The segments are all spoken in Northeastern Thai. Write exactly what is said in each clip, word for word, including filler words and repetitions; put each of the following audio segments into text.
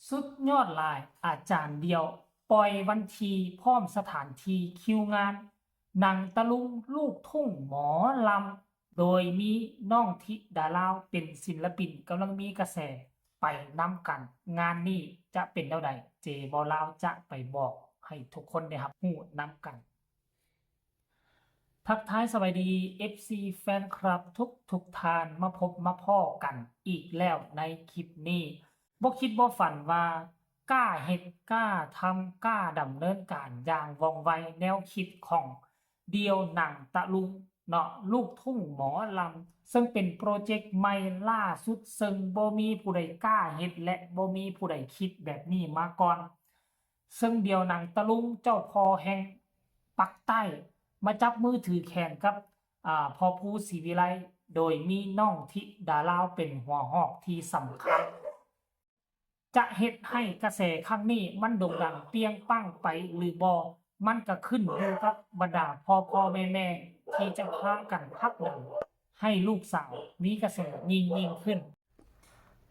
สุดยอดหลาย อาจารย์เดี่ยว ปล่อยวันที่พร้อมสถานที่คิวงาน หนังตะลุงลูกทุ่งหมอลำ โดยมีน้องธิดาลาวเป็นศิลปินกำลังมีกระแส ไปนำกัน งานนี้จะเป็นแนวใด เจบ่าวลาวจะไปบอกให้ทุกคนได้รับรู้นำกัน ทักทายสวัสดี เอฟซี แฟนคลับทุกทุกท่าน มาพบมาพ้อกันอีกแล้วในคลิปนี้ บ่คิดบ่ฝันว่ากล้าเฮ็ดกล้าทำกล้าดำเนินการอย่างว่องไว แนวคิดของเดี่ยวหนังตะลุงเนาะ ลูกทุ่งหมอลำ ซึ่งเป็นโปรเจกต์ใหม่ล่าสุด ซึ่งบ่มีผู้ใดกล้าเฮ็ดและบ่มีผู้ใดคิดแบบนี้มาก่อน ซึ่งเดี่ยวหนังตะลุงเจ้าพ่อแห่งปักใต้ มาจับมือถือแขนกับ อ่า พ่อภูศรีวิไล โดยมีน้องธิดาลาวเป็นหัวหอกที่สำคัญ จะเฮ็ดให้กระแสครั้งนี้มันโด่งดังเปรี้ยงปังไปหรือบ่ มันก็ขึ้นอยู่กับบรรดาพ่อพ่อแม่แม่ที่จะพากันผลักดันให้ลูกสาวมีกระแสยิ่งยิ่งขึ้น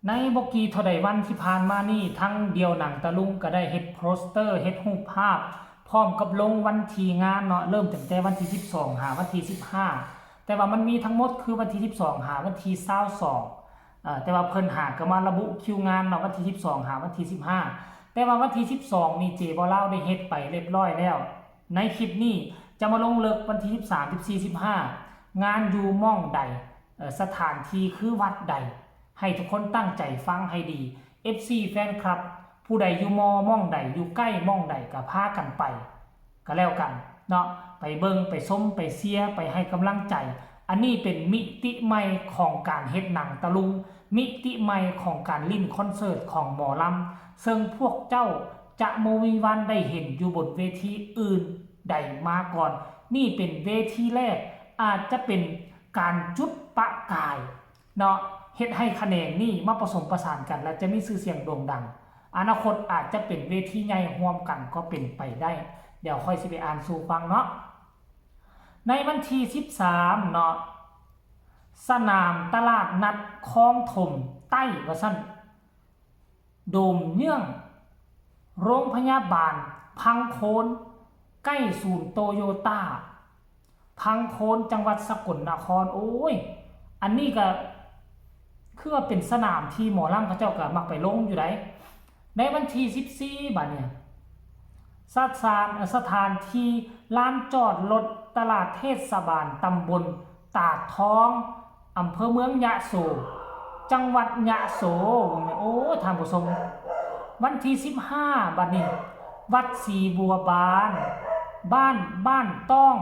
ในบ่กี่เท่าใดวันที่ผ่านมานี้ ทั้งเดี่ยวหนังตะลุงก็ได้เฮ็ดโปสเตอร์ เฮ็ดรูปภาพ พร้อมกับลงวันที่งานเนาะ เริ่มตั้งแต่วันที่สิบสองหาวันที่สิบห้า แต่ว่ามันมีทั้งหมดคือวันที่สิบสองหาวันที่ซาวสอง เอ่อ แต่ว่าเพิ่นหากะมาระบุคิวงานเนาะ วันที่สิบสองหาวันที่สิบห้า แต่ว่าวันที่สิบสองนี่เจบ่าวลาวได้เฮ็ดไปเรียบร้อยแล้ว ในคลิปนี้จะมาลงลึกวันที่สิบสาม สิบสี่ สิบห้า งานอยู่หม่องใด เอ่อ สถานที่คือวัดใด ให้ทุกคนตั้งใจฟังให้ดี เอฟซี แฟนคลับ ผู้ใดอยู่มอหม่องใด อยู่ใกล้หม่องใดก็พากันไป ก็แล้วกันเนาะ ไปเบิ่ง ไปชม ไปเชียร์ ไปให้กำลังใจ อันนี้เป็นมิติใหม่ของการเฮ็ดหนังตะลุง มิติใหม่ของการเล่นคอนเสิร์ตของหมอลำ ซึ่งพวกเจ้าจะบ่มีวันได้เห็นอยู่บนเวทีอื่นใดมาก่อน นี่เป็นเวทีแรก อาจจะเป็นการจุดประกายเนาะ เฮ็ดให้แขนงนี้มาผสมประสานกัน และจะมีชื่อเสียงโด่งดัง อนาคตอาจจะเป็นเวทีใหญ่ร่วมกันก็เป็นไปได้ เดี๋ยวค่อยสิไปอ่านสู่ฟังเนาะ ในวันที่สิบสามเนาะ สนามตลาดนัดคลองถมใต้ว่าซั่น โดมเยื้องโรงพยาบาลพังโคน ใกล้ศูนย์โตโยต้า พังโคน จังหวัดสกลนคร โอ้ย อันนี้ก็คือว่าเป็นสนามที่หมอลำเขาเจ้าก็มักไปลงอยู่ได ในวันที่สิบสี่ บัดเนี่ย สถาน สถานที่ลานจอดรถตลาดเทศบาลตำบลตาดทอง อำเภอเมืองยะโส จังหวัดยะโส โอ้ ท่านผู้ชม วันที่สิบห้า บัดนี้ วัดศรีบัวบาน บ้าน บ้านต้อง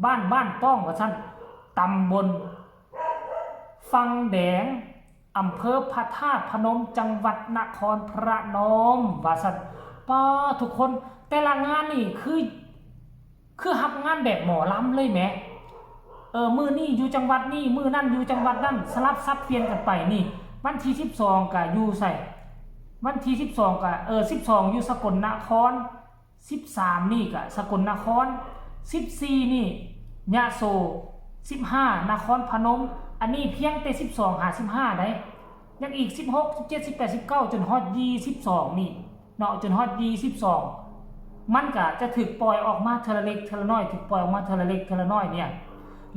บ้าน บ้านต้อง ว่าซั่น ตำบลฟังแดง อำเภอพระธาตุพนม จังหวัดนครพนม ว่าซั่น ป้า ทุกคน แต่ละงานนี่คือ คือรับงานแบบหมอลำเลยแหม เออ มื้อนี้อยู่จังหวัดนี้ มื้อนั้นอยู่จังหวัดนั้น สลับสับเปลี่ยนกันไปนี่ วันที่สิบสองก็อยู่ไส วันที่สิบสองก็ เออ สิบสองอยู่สกลนคร สิบสามนี่ก็สกลนคร สิบสี่นี่ยะโส สิบห้านครพนม อันนี้เพียงแต่สิบสองหาสิบห้าได้ ยังอีกสิบหก สิบเจ็ด สิบแปด สิบเก้า จนฮอดยี่สิบสองนี่ เนาะ จนฮอดยี่สิบสอง มันก็จะถูกปล่อยออกมาเทื่อละเล็กเทื่อละน้อย ถูกปล่อยออกมาเทื่อละเล็กเทื่อละน้อยเนี่ย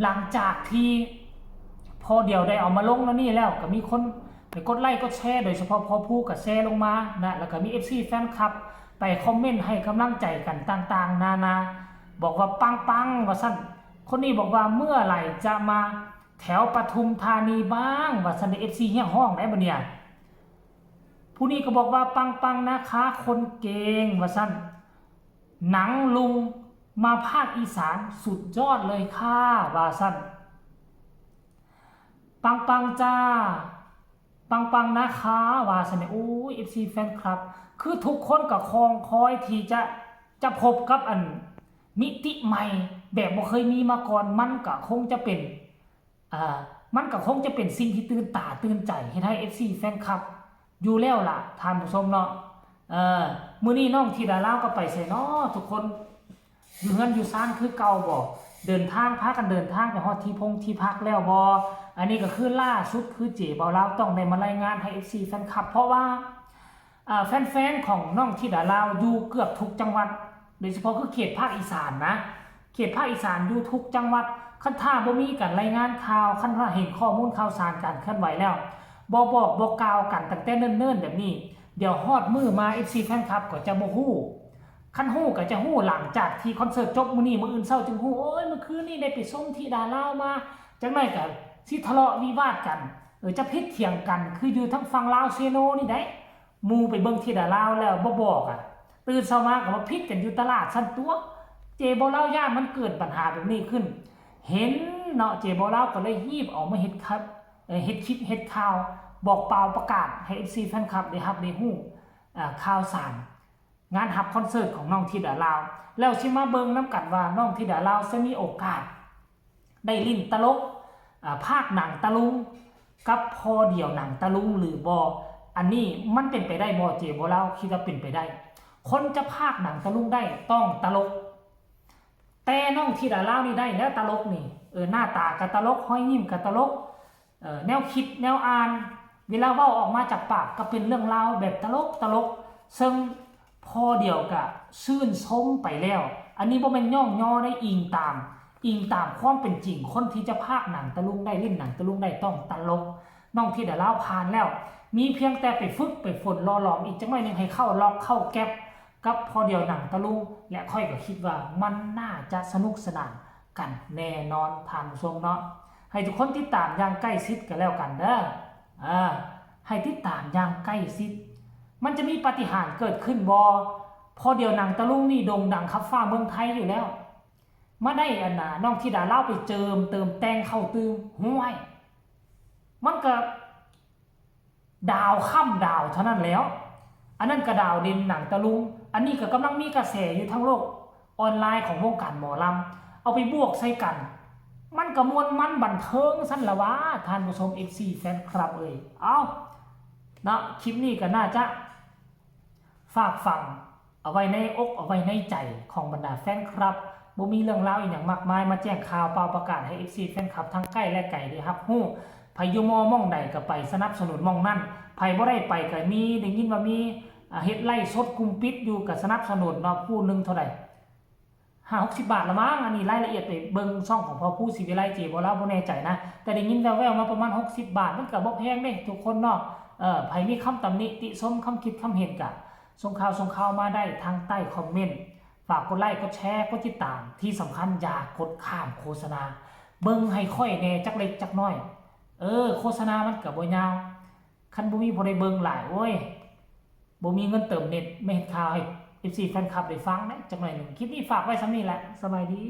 หลังจากที่พ่อเดี่ยวได้เอามาลงแล้วนี่แล้ว ก็มีคนไปกดไลค์กดแชร์ โดยเฉพาะพ่อภูก็แชร์ลงมานะ แล้วก็มี เอฟซี แฟนคลับ ไปคอมเมนต์ให้กำลังใจกันต่างๆ นานา บอกว่าปังๆ ว่าซั่น คนนี้บอกว่าเมื่อไหร่จะมาแถวปทุมธานีบ้าง ว่าซั่น เอฟซี เรียกร้องได้บ่เนี่ย ผู้นี้ก็บอกว่าปังๆ นะคะ คนเก่ง ว่าซั่น หนังลุงมาภาคอีสานสุดยอดเลยค่ะ ว่าซั่น ปังๆ จ้า ปังๆ นะคะ ว่าซั่นเนี่ย โอ้ย เอฟซี แฟนคลับ คือทุกคนก็คอยคอยที่จะ จะพบกับอันมิติใหม่แบบบ่เคยมีมาก่อน มันก็คงจะเป็น อ่า มันก็คงจะเป็นสิ่งที่ตื่นตาตื่นใจ เฮ็ดให้ เอฟซี แฟนคลับ อยู่แล้วล่ะ ท่านผู้ชมเนาะ เออ มื้อนี้น้องธิดาลาวก็ไปไสเนาะ ทุกคน อยู่เฮือนอยู่ซานคือเก่าบ่ เดินทาง พากันเดินทางไปฮอดที่พงที่พักแล้วบ่ อันนี้ก็คือล่าสุดคือเจบ่าวลาวต้องได้มารายงานให้ เอฟซี แฟนคลับ เพราะว่า อ่าแฟนๆของน้องธิดาลาวอยู่เกือบทุกจังหวัด โดยเฉพาะคือเขตภาคอีสานนะ เขตภาคอีสานอยู่ทุกจังหวัด คันถ้าบ่มีการรายงานข่าว คันถ้าเห็นข้อมูลข่าวสารการเคลื่อนไหวแล้ว บ่บอกบ่กล่าวกันตั้งแต่เนิ่นๆแบบนี้ เดี๋ยวฮอดมื้อมา เอฟซี แฟนคลับก็จะบ่ฮู้ คันฮู้ก็จะฮู้หลังจากที่คอนเสิร์ตจบมื้อนี้ มื้ออื่นเช้าจึงฮู้ โอ้ย เมื่อคืนนี้ได้ไปชมธิดาลาวมา จักหน่อยก็สิทะเลาะวิวาทกัน เออ จะผิดเถียงกัน คืออยู่ทางฝั่งลาวเซโนนี่ได้ หมู่ไปเบิ่งธิดาลาวแล้วบ่บอกอะ ตื่นเช้ามาก็มาผิดกันอยู่ตลาดซั้นตั๊ว เจบ่าวลาวย้านมันเกิดปัญหาแบบนี้ขึ้น เห็นเนาะ เจบ่าวลาวก็เลยฮีบออกมาเฮ็ดครับ เอ่อ เฮ็ดคลิปเฮ็ดข่าว บอกเป่าประกาศให้ เอฟซี แฟนคลับได้ฮับได้ฮู้ อ่า ข่าวสารงานฮับคอนเสิร์ตของน้องธิดาลาว แล้วสิมาเบิ่งนำกันว่าน้องธิดาลาวจะมีโอกาส ได้เล่นตลก อ่า พากย์หนังตะลุง กับพ่อเดี่ยวหนังตะลุงหรือบ่ อันนี้มันเป็นไปได้บ่ เจบ่าวลาวคิดว่าเป็นไปได้ คนจะพากย์หนังตะลุงได้ต้องตลก แต่น้องธิดาลาวนี่ได้แล้วตลกนี่ เออ หน้าตาก็ตลก ฮอยยิ้มก็ตลก เออ แนวคิดแนวอ่าน เวลาเว้าออกมาจากปากก็เป็นเรื่องราวแบบตลกตลก ซึ่งพ่อเดี่ยวก็ชื่นชมไปแล้ว อันนี้บ่แม่นย่องยอได้ อิงตาม อิงตามความเป็นจริง คนที่จะพากย์หนังตะลุงได้ เล่นหนังตะลุงได้ต้องตลก น้องธิดาลาวผ่านแล้ว มีเพียงแต่ไปฝึกไปฝนหล่อหลอมอีกจักหน่อยหนึ่งให้เข้าล็อกเข้าแก๊ปกับพ่อเดี่ยวหนังตะลุง และข้อยก็คิดว่ามันน่าจะสนุกสนานกันแน่นอนท่านผู้ชมเนาะ ให้ทุกคนติดตามอย่างใกล้ชิดกันแล้วกันเด้อ อ่า ให้ติดตามอย่างใกล้ชิด มันจะมีปาฏิหาริย์เกิดขึ้นบ่ พ่อเดี่ยวหนังตะลุงนี่โด่งดังคับฟ้าเมืองไทยอยู่แล้ว มาได้อันน่ะ น้องธิดาลาวไปเจิมเติมแต่งเข้าตื่ม ห้วย มันก็ดาวค้ำดาวเท่านั้นแล้ว อันนั้นก็ดาวเด่นหนังตะลุง อันนี้ก็กำลังมีกระแสอยู่ทั้งโลกออนไลน์ของวงการหมอลำ เอาไปบวกใส่กัน มันก็ม่วนมันบันเทิงซั่นละวะ ท่านผู้ชม เอฟซี แฟนคลับเอ้ย เอ้า เนาะ คลิปนี้ก็น่าจะฝากฝังเอาไว้ในอกเอาไว้ในใจของบรรดาแฟนคลับ บ่มีเรื่องราวอีหยังมากมาย มาแจ้งข่าวเป่าประกาศให้ เอฟซี แฟนคลับทั้งใกล้และไกลได้รับรู้ ไผอยู่มอหม่องใดก็ไปสนับสนุนหม่องนั้น ไผบ่ได้ไปก็มี ได้ยินว่ามี อ่า เฮ็ดไลฟ์สดกลุ่มปิดอยู่ก็สนับสนุนเนาะ ผู้หนึ่งเท่าใด ห้าหกสิบบาทละมั้ง อันนี้รายละเอียดไปเบิ่งช่องของพ่อผู้ศรีวิไล เจบ่าวลาวบ่แน่ใจนะ แต่ได้ยินแว่วๆมาประมาณหกสิบบาท มันก็บ่แพงเด้ทุกคนเนาะ เอ่อ ไผมีคำตำหนิติชม คำคิดคำเห็นก็ส่งข่าวส่งข่าวมาได้ทางใต้คอมเมนต์ ฝากกดไลค์กดแชร์กดติดตาม ที่สำคัญอย่ากดข้ามโฆษณา เบิ่งให้ข้อยแหน่จักเล็กจักน้อย เออ โฆษณามันก็บ่ยาว คันบ่มีผู้ใดเบิ่งหลาย โอ้ย บ่มีเงินเติมเน็ต มาเฮ็ดข่าวให้ เอฟซี แฟนคลับได้ฟังเด้จักหน่อยหนึ่ง คลิปนี้ฝากไว้ส่ำนี้แหละ สบายดี